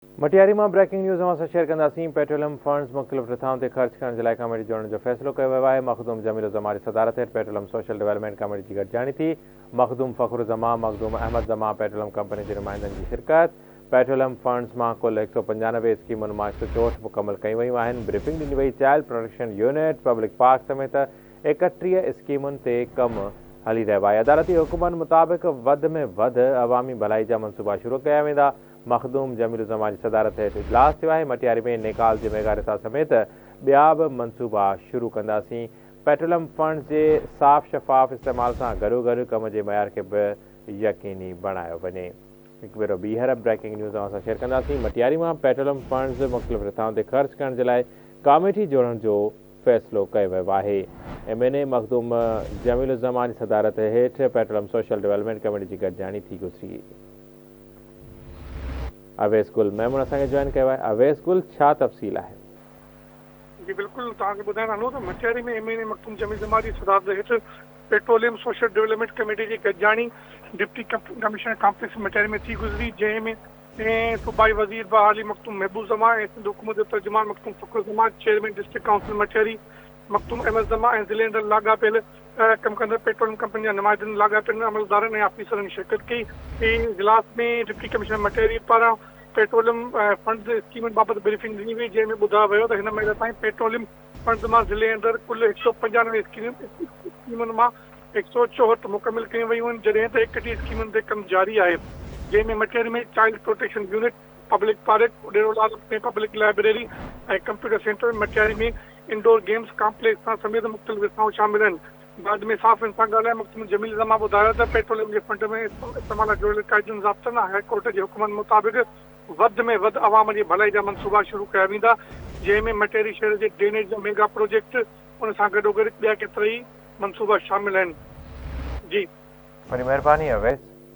مٽياري مان breaking news اوهان سان شيئر ڪنداسين، پيٽروليم فنڊز مختلف رٿائن تي خرچ ڪرڻ جي لاء ڪميٽي جوڙڻ جو فيصلو ڪيو ويو آهي، مخدوم جميل الزمان جي صدارت هيٺ پيٽروليم سوشل ڊولپمينٽ ڪميٽي جي گڏجاڻي ٿي، مخدوم فخر الزمان، مخدوم احمد زمان، پيٽروليم ڪمپني جي نمائندن جي شرڪت، پيٽروليم فنڊز مان ڪل 195 اسڪيمن مان 164 مڪمل ڪيون ويون آهن، بريفنگ ڏني وئي، child protection unit, public park سميت 31 اسڪيمن تي ڪم هلي رهيو آهي، عدالتي حڪمن مطابق وڌ ۾ وڌ عوامي ڀلائي جا منصوبا شروع ڪيا ويندا. مخدوم جميل الزمان جي صدارت هيٺ اجلاس ٿيو آهي، مٽياري ۾ نيڪال جي ميگا رٿا سميت ٻيا به منصوبا شروع ڪنداسين، پيٽروليم فنڊز جي صاف شفاف استعمال سان گڏوگڏ ڪم جي معيار کي به يقيني بڻايو وڃي. هڪ ڀيرو ٻيهر بريڪنگ نيوز اوهان سان شيئر ڪنداسين، مٽياري مان پيٽروليم فنڊز مختلف رٿائن تي خرچ ڪرڻ جي لاء ڪاميٽي جوڙڻ جو فيصلو ڪيو ويو آهي، M N A Makhdoom Jamil Uzzaman جي صدارت هيٺ پيٽروليم سوشل ڊولپمينٽ ڪميٽي جي گڏجاڻي ٿي گذري. اويس گل ميمڻ اسان کي جوائن ڪيو آهي اويس گل ڇا تفصيل آهي. جي بلڪل توهان کي ٻڌائيندا هلون ته Matiari ۾ M N A Makhdoom Jamil Zaman جي صدارت هيٺ پيٽروليم سوشل ڊولپمينٽ ڪميٽي جي گڏجاڻي ڊپٽي ڪمشنر ڪامپليڪس مٽياري ۾ ٿي گذري جنهن ۾ صوبائي وزير بحالي مخدوم محبوب زمان ۽ سنڌ حڪومت جو ترجمان Makhdoom Fakhar Zaman chairman district council Matiari Makhdoom Ahmed Zaman ۽ ضلعي اندر لاڳاپيل ڪم ڪندڙ پيٽروليم ڪمپنين جا نمائندن، لاڳاپيل عملدارن ۽ آفيسرن شرڪت ڪئي. اجلاس ۾ ڊپٽي ڪمشنر مٽياري پاران پيٽروليم فنڊز اسڪيمن بابت بريفنگ ڏني وئي، جنهن ۾ ٻڌايو ويو ته هن مهل تائين پيٽروليم فنڊز مان ضلعي اندر ڪل 195 اسڪيمن مان 164 مڪمل ڪيون ويون آهن، جڏهن ته 31 اسڪيمن تي ڪم جاري آهي، جنهن ۾ Matiari ۾ child protection unit, public park, Udero Lal ۾ public library ۽ computer centre, Matiari ۾ indoor games complex سان سميت مختلف رٿائون شامل آهن. بعد ۾ صحافين سان ڳالهائي مخدوم جميل زمان ٻڌايو ته پيٽروليم جي فنڊ ۾ استعمال لاء جوڙيل قاعدن ضابطن ۽ هاء ڪورٽ جي حڪمن مطابق وڌ ۾ وڌ عوام جي ڀلائي جا منصوبا شروع ڪيا ويندا جنهن ۾ مٽياري شهر جي ڊرينيج جو ميگا پروجيڪٽ ان سان گڏوگڏ ٻيا ڪيترائي منصوبا شامل آهن. جي. وڏي مهرباني اويس.